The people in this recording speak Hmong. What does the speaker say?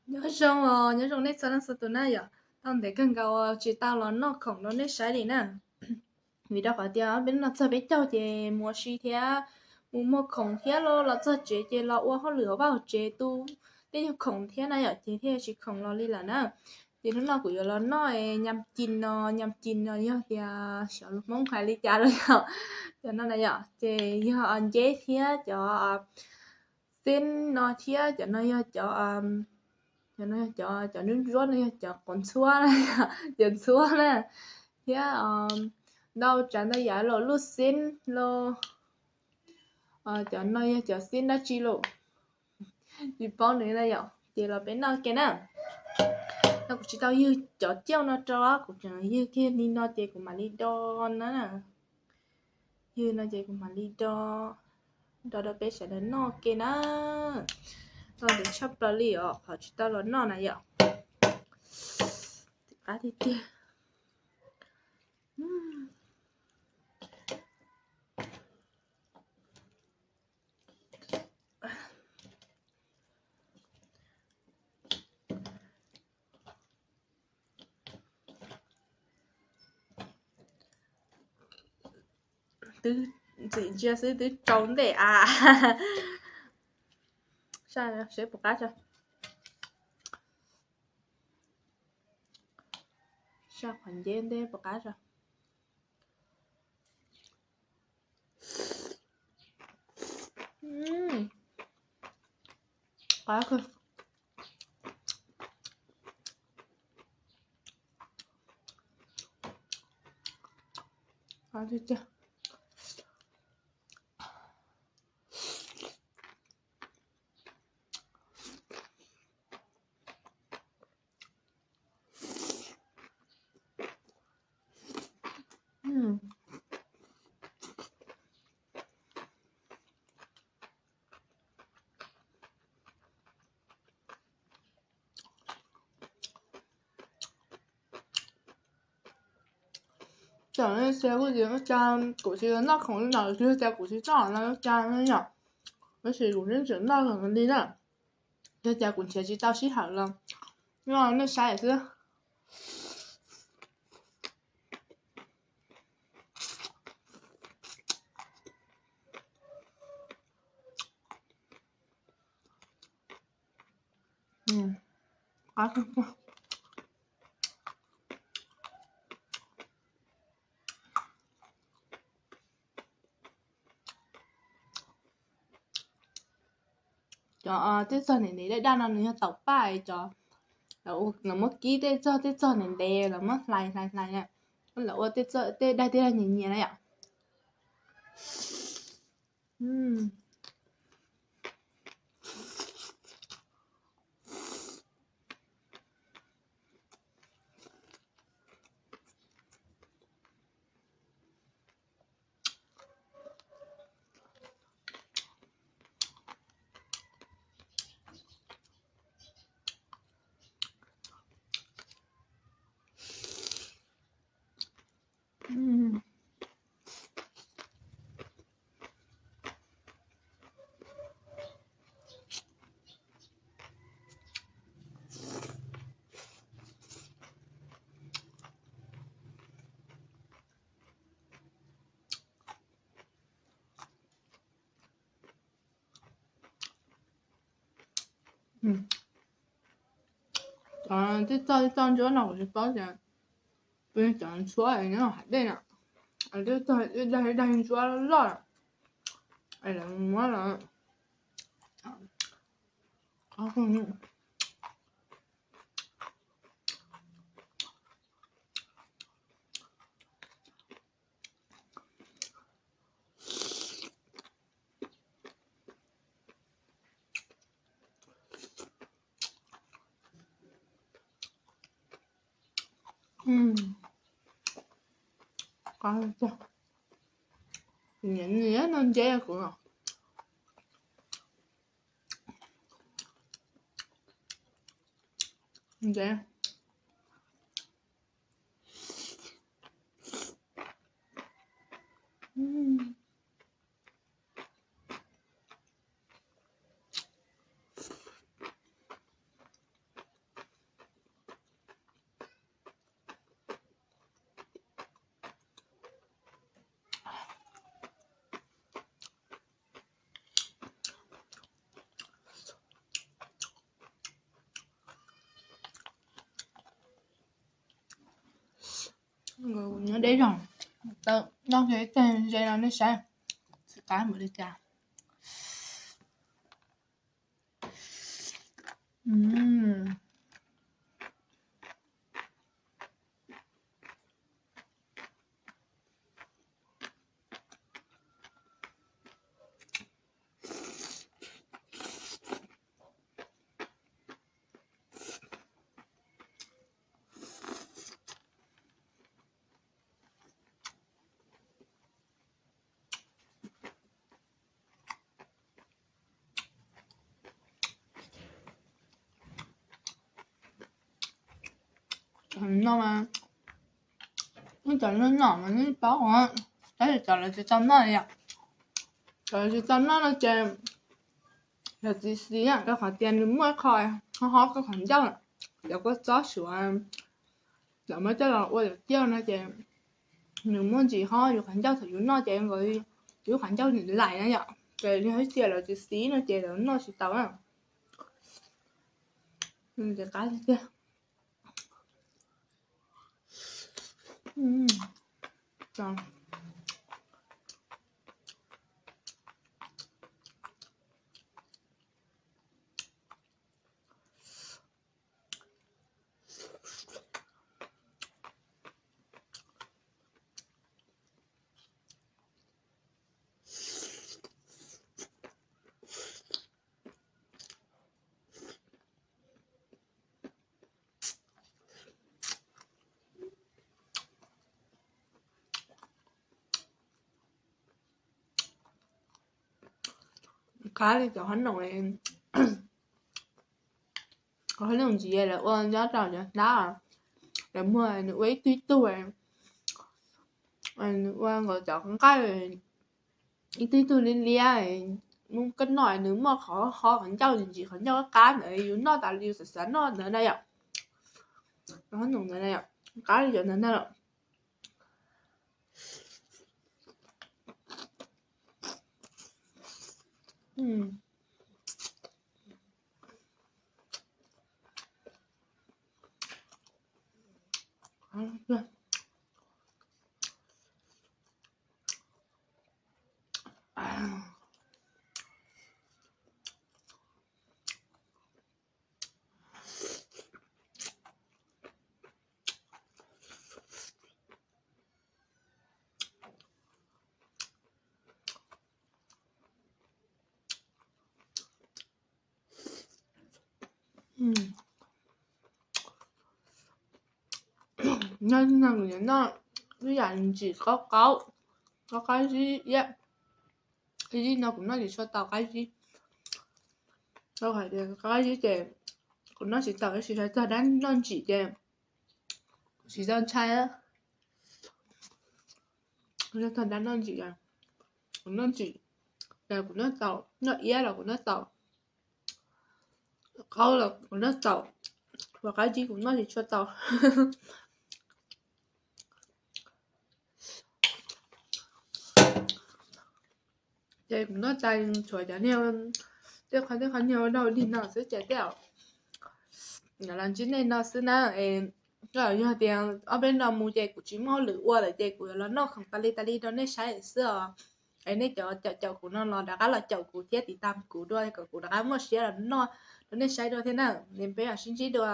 Nyob zoo os, nyob zoo nej txhua leej txhua tus na yom. Tau ntev kawg nkaus tsis tau los noj khoom rau nej saib li na. Vim rau qhov tias peb no txog peb caug ces mus ua si thiab mus muag khoom thiab los los txog tsev ces los ua hauj lwm hauv vaj hauv tsev tu tej nyuag khoom thiab na yom, ces thiaj tsis khoom los li lawm na. Ces hnub no kuv yuav los noj nyam cin no, nyam cin no yog tias xyov lus Hmoob hais li cas los yog cov no na yom, ces yog nceb thiab cov xib no thiab cov no yog cov, cov no yog cov, cov ntsuab ntsuab no yog cov quav ntxhuab, cov ntxhuab na, thiab ntau tsav ntau yam los luj xib los, cov no yog cov xib dab tsi los tsis paub nws na yom, ces los peb noj ke na. No kuv tsis tau ywg cov cauj no rau, kuv tseem ywg kiag li no ces kuv mam li do na. Ywg no ces kuv mam li do, do rau peb sawv daws noj ke na. Tau ntev tshaj plaws li os qhov tsis tau los noj na yom. Qab tiag tiag. Twb ntxim ntsia xwb twb tsau ntej a. Seb puas qab tso. Sab qhov nceb ntej puas qab tso. Qab kawg. Qab tiag tiag. Txawm li cas kuj tsis ua cas, kuv tsis noj khoom li no, tsis ua cas kuv tsis txhob no ua cas no yom. Tab sis kuv yeej tseem noj li na, yog cas kuv nrhiav tsis tau sij hawm los noj nej saib xwb. Cov tej txog ntev ntev daj daj no nws yog taum paj cov, lawv muab kib tej txog tej txog ntev ntev lawv muab hlais hlais hlais, lawv ua tej daj tej daj nyias nyias na yom. Cov tej txoj tej txoj ntsuab no kuv tsis paub tias, cov ntsuab nyob hauv dej no, tej txoj dag dag ntsuab loj, lawv muab los Nyiam nyiam no nceb kuv. Nceb. Nyob deb zog, tau noj kiag ib teg ze no nej saib, tsis qab npaum li cas. No mas, cov no noj mas nej paub, tab sis cov lawv tsis tau noj yom. Cov lawv tsis tau noj no ces lawv txiv xiv rau qhov tias nws muaj qho ho ho koj qhov ncauj, cov kua txob suav lawv muab coj los ua lawv cauj no ces nws muaj ntsis ho yus qhov ncauj thaum yus noj ces nkawd yus qhov ncauj nws laim na yom, ces yog ib txhia lawv txiv xiv no ces lawv noj tsis tau na. Ces qab tiag tiag. Qab li cov qhob noom, qhob noom ntxiv lawv ua nyob rau cov hnab, lawv muag nws ua ib tug ib tug, nws ua nkaus cov nqaij ib tug ib tug liab liab, muab koj noj nws muaj qhov ho qhov ncauj ntsim qhov ncauj qab ntawd yus noj tas li yus xav xav noj ntawd na yom. Qhob noom ntawd na yom, qab li cov ntawd na. Nyob no kuv nyob noj ib yam ntsim qaub qaub, qaub qab zib iab. Qab zib no kuv noj tsis tshua tau qab zib. Rau hais tias qab zib ces kuv noj tsis tau, tab sis txog dab noj ntsim ces kuv tsis tau ntshai. Txog dab noj ntsim, kuv noj ntsim, kuv noj tau, noj iab los kuv noj tau, qaub los kuv noj tau, ua qab zib kuv noj tsis tshua tau. Ces kuv noj tau tshuav cov niag, tej qhov tej qhov niag ua dau dig no xwb ces tej zaum los ntsib nej no xwb na. Yog tias ob peb no mus ces kuv tsis muaj hauj lwm ua lawm ces kuv yuav los noj khoom tas li tas li rau nej saib xwb os. Es nej cov caum caum kuv no los rov qab los caum kuv thiab tiv tam kuv dua kom kuv rov qab muaj siab los noj rau nej saib dua thiab na. Es peb mam sib ntsib dua